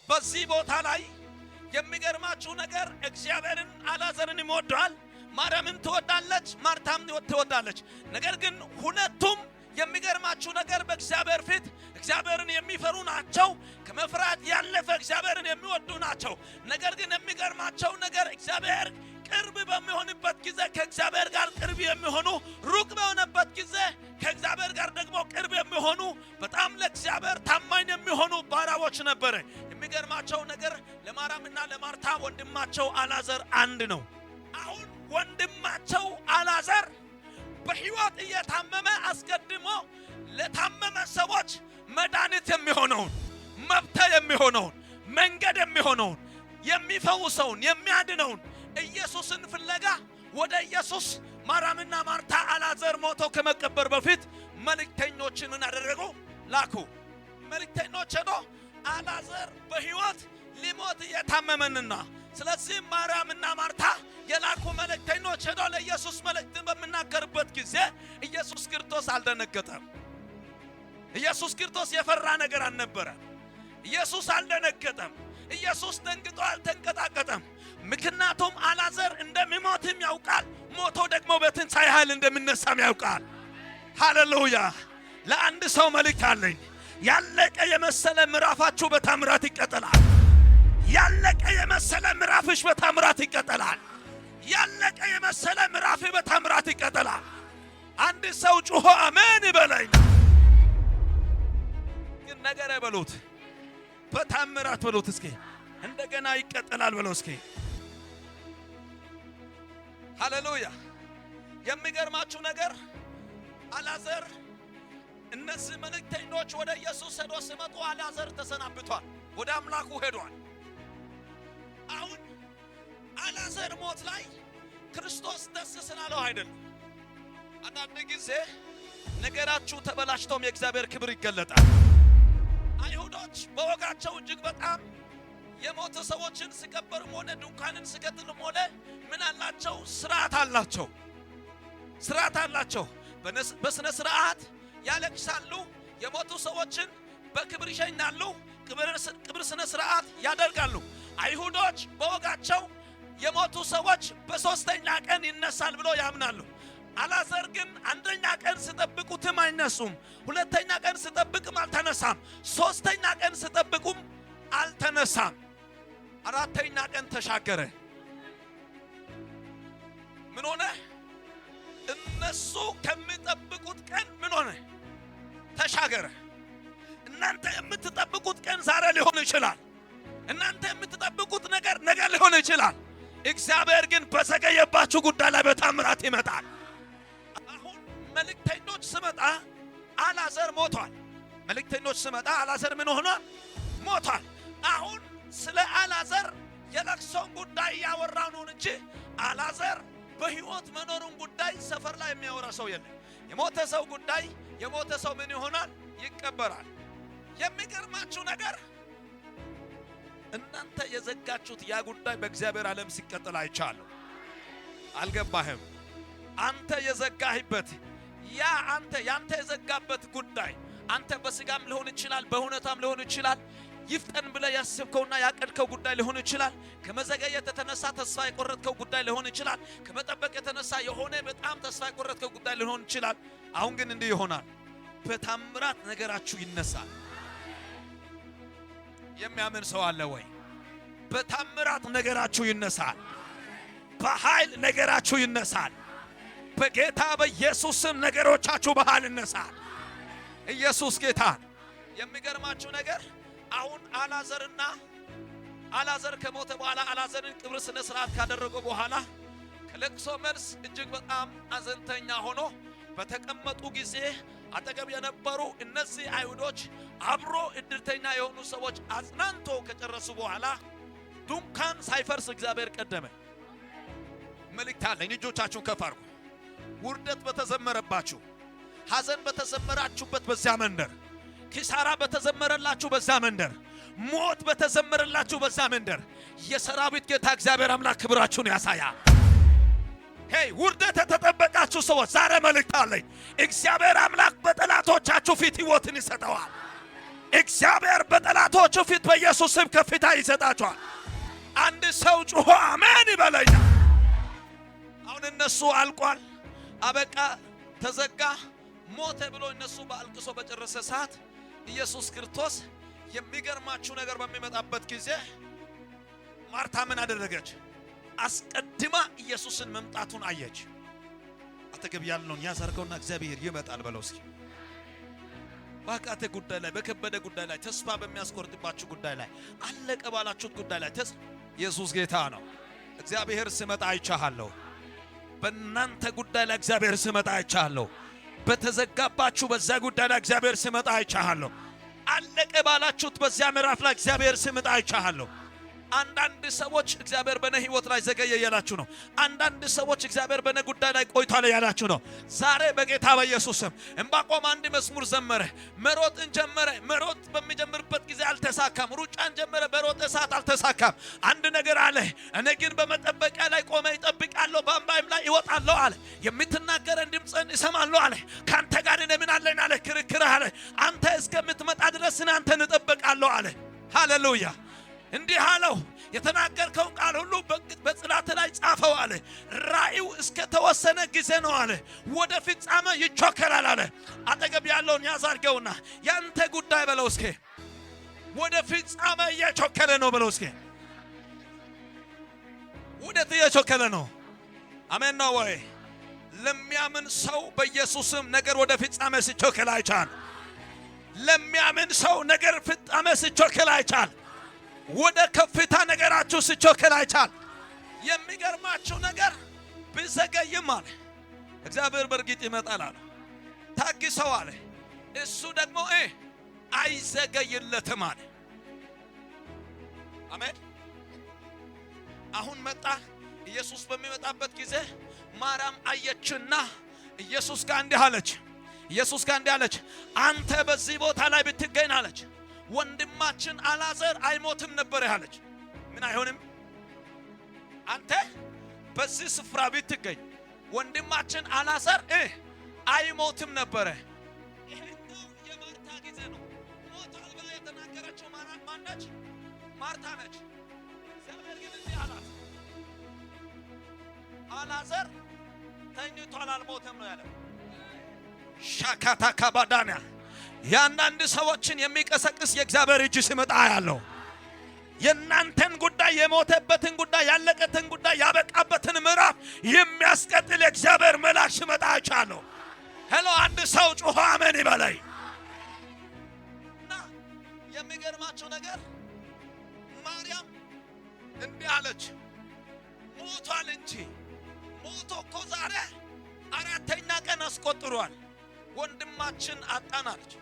በዚህ ቦታ ላይ የሚገርማችሁ ነገር እግዚአብሔርን አላዘርን ይወደዋል። ማርያምም ትወዳለች፣ ማርታም ትወዳለች። ነገር ግን ሁለቱም የሚገርማችሁ ነገር በእግዚአብሔር ፊት እግዚአብሔርን የሚፈሩ ናቸው። ከመፍራት ያለፈ እግዚአብሔርን የሚወዱ ናቸው። ነገር ግን የሚገርማቸው ነገር እግዚአብሔር ቅርብ በሚሆንበት ጊዜ ከእግዚአብሔር ጋር ቅርብ የሚሆኑ፣ ሩቅ በሆነበት ጊዜ ከእግዚአብሔር ጋር ደግሞ ቅርብ የሚሆኑ፣ በጣም ለእግዚአብሔር ታማኝ የሚሆኑ ባሪያዎች ነበረ። የሚገርማቸው ነገር ለማርያምና ለማርታ ወንድማቸው አላዘር አንድ ነው። አሁን ወንድማቸው አላዘር በሕይወት እየታመመ አስቀድሞ ለታመመ ሰዎች መድኃኒት የሚሆነውን፣ መብተ የሚሆነውን፣ መንገድ የሚሆነውን፣ የሚፈውሰውን፣ የሚያድነውን ኢየሱስን ፍለጋ ወደ ኢየሱስ ማርያምና ማርታ አላዘር ሞቶ ከመቀበር በፊት መልእክተኞችን ምን አደረጉ? ላኩ። መልእክተኞች ሄዶ አላዘር በሕይወት ሊሞት እየታመመንና ስለዚህ ማርያምና ማርታ የላኩ መልእክተኞች ሄዶ ለኢየሱስ መልእክትን በሚናገርበት ጊዜ ኢየሱስ ክርስቶስ አልደነገጠም። ኢየሱስ ክርስቶስ የፈራ ነገር አልነበረ። ኢየሱስ አልደነገጠም። ኢየሱስ ደንግጦ አልተንቀጣቀጠም። ምክንያቱም አላዘር እንደሚሞትም ያውቃል፣ ሞቶ ደግሞ በትንሣኤ ኃይል እንደሚነሳም ያውቃል። ሃሌሉያ! ለአንድ ሰው መልእክት አለኝ። ያለቀ የመሰለ ምዕራፋችሁ በታምራት ይቀጥላል። ያለቀ የመሰለ ምዕራፍሽ በታምራት ይቀጥላል። ያለቀ የመሰለ ምዕራፍ በታምራት ይቀጥላል። አንድ ሰው ጩሆ አሜን ይበለኝ። ግን ነገር በሉት፣ በታምራት በሉት እስኪ፣ እንደገና ይቀጥላል በለው እስኪ። ሃሌሉያ! የሚገርማችሁ ነገር አላዘር እነዚህ መልእክተኞች ወደ ኢየሱስ ሄዶ ሲመጡ አላዘር ተሰናብቷል፣ ወደ አምላኩ ሄዷል። አሁን አላዘር ሞት ላይ ክርስቶስ ደስ ስላለው አይደለም። አንዳንድ ጊዜ ነገራችሁ ተበላሽቶም የእግዚአብሔር ክብር ይገለጣል። አይሁዶች በወጋቸው እጅግ በጣም የሞተ ሰዎችን ሲቀበሩም ሆነ ድንኳንን ሲቀጥሉም ሆነ ምን አላቸው? ስርዓት አላቸው። ስርዓት አላቸው። በስነ ስርዓት ያለቅሳሉ። የሞቱ ሰዎችን በክብር ይሸኛሉ። ክብር ስነ ስርዓት ያደርጋሉ። አይሁዶች በወጋቸው የሞቱ ሰዎች በሶስተኛ ቀን ይነሳል ብሎ ያምናሉ። አላዘር ግን አንደኛ ቀን ስጠብቁትም አይነሱም። ሁለተኛ ቀን ስጠብቅም አልተነሳም። ሶስተኛ ቀን ስጠብቁም አልተነሳም። አራተኛ ቀን ተሻገረ። ምን ሆነ? እነሱ ከሚጠብቁት ቀን ምን ሆነ? ተሻገረ። እናንተ የምትጠብቁት ቀን ዛሬ ሊሆን ይችላል። እናንተ የምትጠብቁት ነገር ነገ ሊሆን ይችላል። እግዚአብሔር ግን በዘገየባችሁ ጉዳይ ላይ በታምራት ይመጣል። አሁን መልእክተኞች ስመጣ አላዘር ሞቷል። መልእክተኞች ስመጣ አላዘር ምን ሆኗል? ሞቷል። አሁን ስለ አላዘር የለቅሶን ጉዳይ እያወራን እንጂ አላዘር በሕይወት መኖሩን ጉዳይ ሰፈር ላይ የሚያወራ ሰው የለም። የሞተ ሰው ጉዳይ የሞተ ሰው ምን ይሆናል? ይቀበራል። የሚገርማችሁ ነገር እናንተ የዘጋችሁት ያ ጉዳይ በእግዚአብሔር ዓለም ሲቀጥል አይቻለሁ። አልገባህም? አንተ የዘጋህበት ያ አንተ ያንተ የዘጋበት ጉዳይ አንተ በስጋም ሊሆን ይችላል፣ በሁኔታም ሊሆን ይችላል። ይፍጠን ብለህ ያሰብከውና ያቀድከው ጉዳይ ሊሆን ይችላል። ከመዘገየት የተነሳ ተስፋ የቆረጥከው ጉዳይ ሊሆን ይችላል። ከመጠበቅ የተነሳ የሆነ በጣም ተስፋ የቆረጥከው ጉዳይ ሊሆን ይችላል። አሁን ግን እንዲህ ይሆናል፣ በታምራት ነገራችሁ ይነሳል። የሚያምን ሰው አለ ወይ? በታምራት ነገራችሁ ይነሳል። በኃይል ነገራችሁ ይነሳል። በጌታ በኢየሱስ ስም ነገሮቻችሁ በኃይል ይነሳል። ኢየሱስ ጌታ። የሚገርማችሁ ነገር አሁን አላዘርና አላዘር ከሞተ በኋላ አላዘርን ቅብር ስነ ስርዓት ካደረገ በኋላ ከለቅሶ መልስ እጅግ በጣም አዘንተኛ ሆኖ በተቀመጡ ጊዜ አጠገብ የነበሩ እነዚህ አይሁዶች አብሮ እድርተኛ የሆኑ ሰዎች አጽናንቶ ከጨረሱ በኋላ ድንኳን ሳይፈርስ እግዚአብሔር ቀደመ። መልእክት አለኝ። እጆቻችሁን ከፍ አድርጉ። ውርደት በተዘመረባችሁ፣ ሐዘን በተዘመራችሁበት በዚያ መንደር፣ ኪሳራ በተዘመረላችሁ በዛ መንደር፣ ሞት በተዘመረላችሁ በዛ መንደር የሰራዊት ጌታ እግዚአብሔር አምላክ ክብራችሁን ያሳያል። Hey፣ ውርደት የተጠበቃችሁ ሰዎች ዛሬ መልእክት አለኝ። እግዚአብሔር አምላክ በጠላቶቻችሁ ፊት ሕይወትን ይሰጠዋል። እግዚአብሔር በጠላቶቹ ፊት በኢየሱስ ስም ከፍታ ይሰጣቸዋል። አንድ ሰው ጩሆ አሜን ይበለኛ። አሁን እነሱ አልቋል፣ አበቃ፣ ተዘጋ፣ ሞተ ብሎ እነሱ በአልቅሶ በጨረሰ ሰዓት ኢየሱስ ክርስቶስ የሚገርማችሁ ነገር በሚመጣበት ጊዜ ማርታ ምን አደረገች? አስቀድማ ኢየሱስን መምጣቱን አየች። አጠገብ ያለውን ያዛርገውና እግዚአብሔር ይመጣል በለው እስኪ። ባቃተ ጉዳይ ላይ፣ በከበደ ጉዳይ ላይ፣ ተስፋ በሚያስቆርጥባችሁ ጉዳይ ላይ፣ አለቀ ባላችሁት ጉዳይ ላይ ኢየሱስ ጌታ ነው። እግዚአብሔር ሲመጣ አይቻለሁ። በእናንተ ጉዳይ ላይ እግዚአብሔር ሲመጣ አይቻለሁ። በተዘጋባችሁ በዚያ ጉዳይ ላይ እግዚአብሔር ሲመጣ አይቻለሁ። አለቀ ባላችሁት በዚያ ምዕራፍ ላይ እግዚአብሔር ሲመጣ አይቻለሁ። አንዳንድ ሰዎች እግዚአብሔር በነ ህይወት ላይ ዘገየ እያላችሁ ነው። አንዳንድ ሰዎች እግዚአብሔር በነ ጉዳይ ላይ ቆይቷል እያላችሁ ነው። ዛሬ በጌታ በኢየሱስ ስም ዕንባቆም አንድ መዝሙር ዘመረ። መሮጥን ጀመረ። መሮጥ በሚጀምርበት ጊዜ አልተሳካም። ሩጫን ጀመረ። በሮጠ ሰዓት አልተሳካም። አንድ ነገር አለ። እኔ ግን በመጠበቂያ ላይ ቆመ ይጠብቃለሁ፣ በአምባይም ላይ እወጣለሁ አለ። የምትናገረን ድምፅን እሰማለሁ አለ። ከአንተ ጋር እኔ ምን አለኝ አለ። ክርክር አለ። አንተ እስከምትመጣ ድረስ እኔ አንተን እጠብቃለሁ አለ። ሃሌሉያ። እንዲህ አለው፣ የተናገርከውን ቃል ሁሉ በጽላት ላይ ጻፈው አለ። ራእዩ እስከ ተወሰነ ጊዜ ነው አለ። ወደ ፍጻሜ ይቾከራል አለ። አጠገብ ያለውን ያዛርገውና ያንተ ጉዳይ በለው እስኪ። ወደ ፍጻሜ እየቾከለ ነው በለው እስኪ። ወዴት እየቾከለ ነው? አሜን ነው ወይ? ለሚያምን ሰው በኢየሱስም ነገር ወደ ፍጻሜ ሲቾከል አይቻል። ለሚያምን ሰው ነገር ፍጻሜ ሲቾከል አይቻል። ወደ ከፍታ ነገራችሁ ሲቾከል አይቻል። የሚገርማችሁ ነገር ቢዘገይም አለ እግዚአብሔር በእርግጥ ይመጣል አለ። ታግሰው አለ። እሱ ደግሞ አይዘገይለትም አለ። አሜን። አሁን መጣ። ኢየሱስ በሚመጣበት ጊዜ ማርያም አየችና ኢየሱስ ጋር እንዲህ አለች። ኢየሱስ ጋር እንዲህ አለች፣ አንተ በዚህ ቦታ ላይ ብትገኝ አለች፣ ወንድማችን አልዓዛር አይሞትም ነበር አለች። ምን አይሆንም? አንተ በዚህ ስፍራ ብትገኝ ወንድማችን አልዓዛር አይሞትም ነበረ። ይሄኛው የማርታ ጊዜ ነው። ሞቷል ብላ የተናገረችው ማነች? ማርታ ነች። እግዚአብሔር ግን እንዲህ አላት፣ አልዓዛር ተኝቷል አልሞተም ነው ያለው። ሻካታ ካባዳንያ የአንዳንድ ሰዎችን የሚቀሰቅስ የእግዚአብሔር እጅ ሲመጣ ያለው የእናንተን ጉዳይ፣ የሞተበትን ጉዳይ፣ ያለቀትን ጉዳይ፣ ያበቃበትን ምዕራፍ የሚያስቀጥል የእግዚአብሔር መልአክ ሲመጣ አይቻለሁ። Hello፣ አንድ ሰው ጮሆ አሜን ይበለኝ። እና የሚገርማቸው ነገር ማርያም እንዲህ አለች፣ ሞቷል እንጂ ሞቶ እኮ ዛሬ 4ኛ ቀን አስቆጥሯል፣ ወንድማችን አጣን አለች።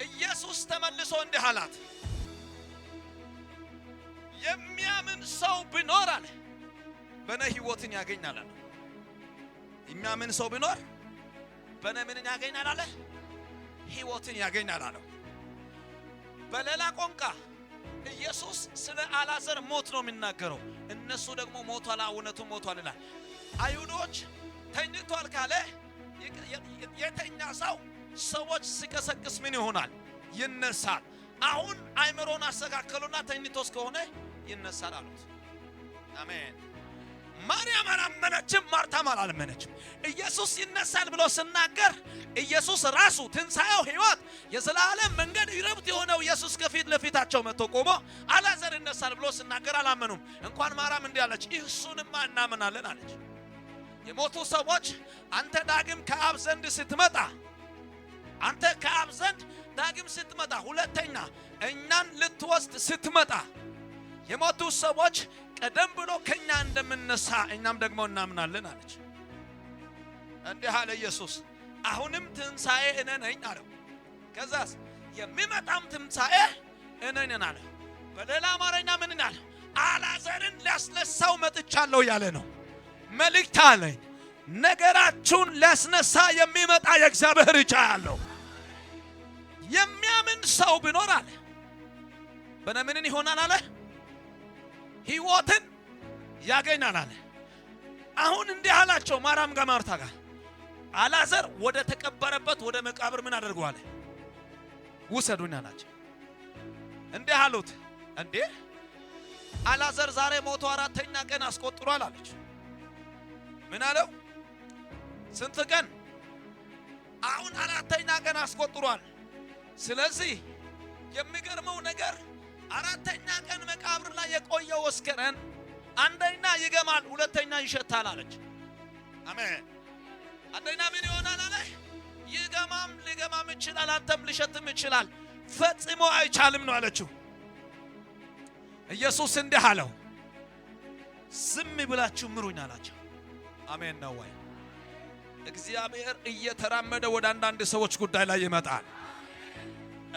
ኢየሱስ ተመልሶ እንዲህ አላት፣ የሚያምን ሰው ቢኖር አለ በእኔ ሕይወትን ያገኛል አለ። የሚያምን ሰው ቢኖር በእኔ ምንን ያገኛል አለ? ሕይወትን ያገኛል አለው። በሌላ ቋንቋ ኢየሱስ ስለ አልዓዛር ሞት ነው የሚናገረው። እነሱ ደግሞ ሞቷል፣ እውነቱ ሞቷል ይላል። አይሁዶች ተኝቷል ካለ የተኛ ሰው ሰዎች ሲቀሰቅስ ምን ይሆናል? ይነሳል። አሁን አይምሮን አስተካከሉና ተኝቶ እስከሆነ ይነሳል አሉት። አሜን። ማርያም አላመነችም፣ ማርታም አላመነችም። ኢየሱስ ይነሳል ብሎ ሲናገር ኢየሱስ ራሱ ትንሣኤው፣ ሕይወት፣ የዘላለም መንገድ ረብት የሆነው ኢየሱስ ከፊት ለፊታቸው መጥቶ ቆሞ አልዓዛር ይነሳል ብሎ ሲናገር አላመኑም። እንኳን ማርያም እንዲህ አለች፣ እሱንማ እናምናለን አለች። የሞቱ ሰዎች አንተ ዳግም ከአብ ዘንድ ስትመጣ፣ አንተ ከአብ ዘንድ ዳግም ስትመጣ፣ ሁለተኛ እኛን ልትወስድ ስትመጣ የሞቱ ሰዎች ቀደም ብሎ ከኛ እንደምነሳ እኛም ደግሞ እናምናለን አለች። እንዲህ አለ ኢየሱስ፣ አሁንም ትንሣኤ እኔ ነኝ አለው። ከዛስ የሚመጣም ትንሣኤ እኔ ነኝ አለ። በሌላ አማርኛ ምን አለ? አልዓዛርን ሊያስነሳው መጥቻለሁ ያለ ነው። መልእክት አለኝ። ነገራችሁን ሊያስነሳ የሚመጣ የእግዚአብሔር እጅ አለው። የሚያምን ሰው ቢኖር አለ በእኔ ምንን ይሆናል አለ? ሕይወትን ያገኛል አለ። አሁን እንዲህ አላቸው ማርያም ጋር ማርታ ጋር፣ አልዓዛር ወደ ተቀበረበት ወደ መቃብር ምን አደርገዋል? ውሰዱኝ አላቸው። እንዲህ አሉት፣ እንዴ አላዘር ዛሬ ሞቶ 4ኛ ቀን አስቆጥሯል አለች። ምን አለው? ስንት ቀን? አሁን 4ኛ ቀን አስቆጥሯል። ስለዚህ የሚገርመው ነገር 4ኛ ቀን መቃብር ላይ የቆየው አስከሬን አንደኛ ይገማል፣ ሁለተኛ ይሸታል አለች። አሜን። አንደኛ ምን ይሆናል አለ? ይገማም ሊገማም ይችላል፣ አንተም ሊሸትም ይችላል። ፈጽሞ አይቻልም ነው አለችው። ኢየሱስ እንዲህ አለው፣ ዝም ብላችሁ ምሩኝ አላቸው። አሜን ነው ወይ? እግዚአብሔር እየተራመደ ወደ አንዳንድ ሰዎች ጉዳይ ላይ ይመጣል።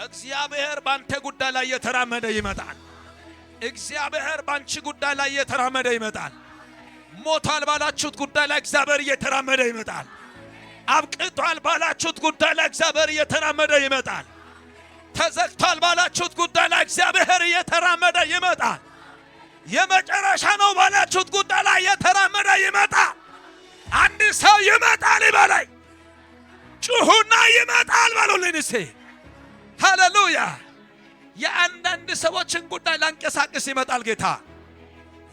እግዚአብሔር ባንተ ጉዳይ ላይ እየተራመደ ይመጣል። እግዚአብሔር ባንቺ ጉዳይ ላይ እየተራመደ ይመጣል። ሞቷል ባላችሁት ጉዳይ ላይ እግዚአብሔር እየተራመደ ይመጣል። አብቅቷል ባላችሁት ጉዳይ ላይ እግዚአብሔር እየተራመደ ይመጣል። ተዘግቷል ባላችሁት ጉዳይ ላይ እግዚአብሔር እየተራመደ ይመጣል። የመጨረሻ ነው ባላችሁት ጉዳይ ላይ እየተራመደ ይመጣል። አንድ ሰው ይመጣል ይበላይ፣ ጩሁና ይመጣል በሉልኝ እስቲ። ሃሌሉያ! የአንዳንድ ሰዎችን ጉዳይ ላንቀሳቅስ ይመጣል ጌታ።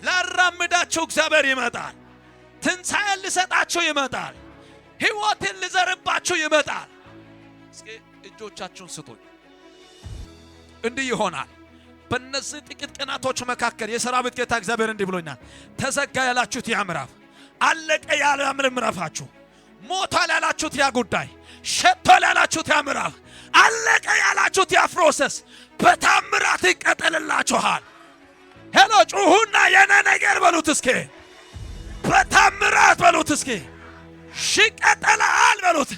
ላራምዳችሁ እግዚአብሔር ይመጣል። ትንሣኤን ሊሰጣችሁ ይመጣል። ሕይወትን ሊዘርባችሁ ይመጣል። እስኪ እጆቻችሁን ስጡኝ። እንዲህ ይሆናል። በእነዚህ ጥቂት ቀናቶች መካከል የሰራዊት ጌታ እግዚአብሔር እንዲህ ብሎኛል። ተዘጋ ያላችሁት ያ ምዕራፍ፣ አለቀ ያለ ምዕራፋችሁ፣ ሞቷል ያላችሁት ያ ጉዳይ፣ ሸቷል ያላችሁት ያ ምዕራፍ፣ አለቀ ያላችሁት ያ process በታምራት ይቀጥልላችኋል። Hello ጩሁና የኔ ነገር በሉት እስኪ፣ በታምራት በሉት እስኪ፣ ይቀጥላል በሉት።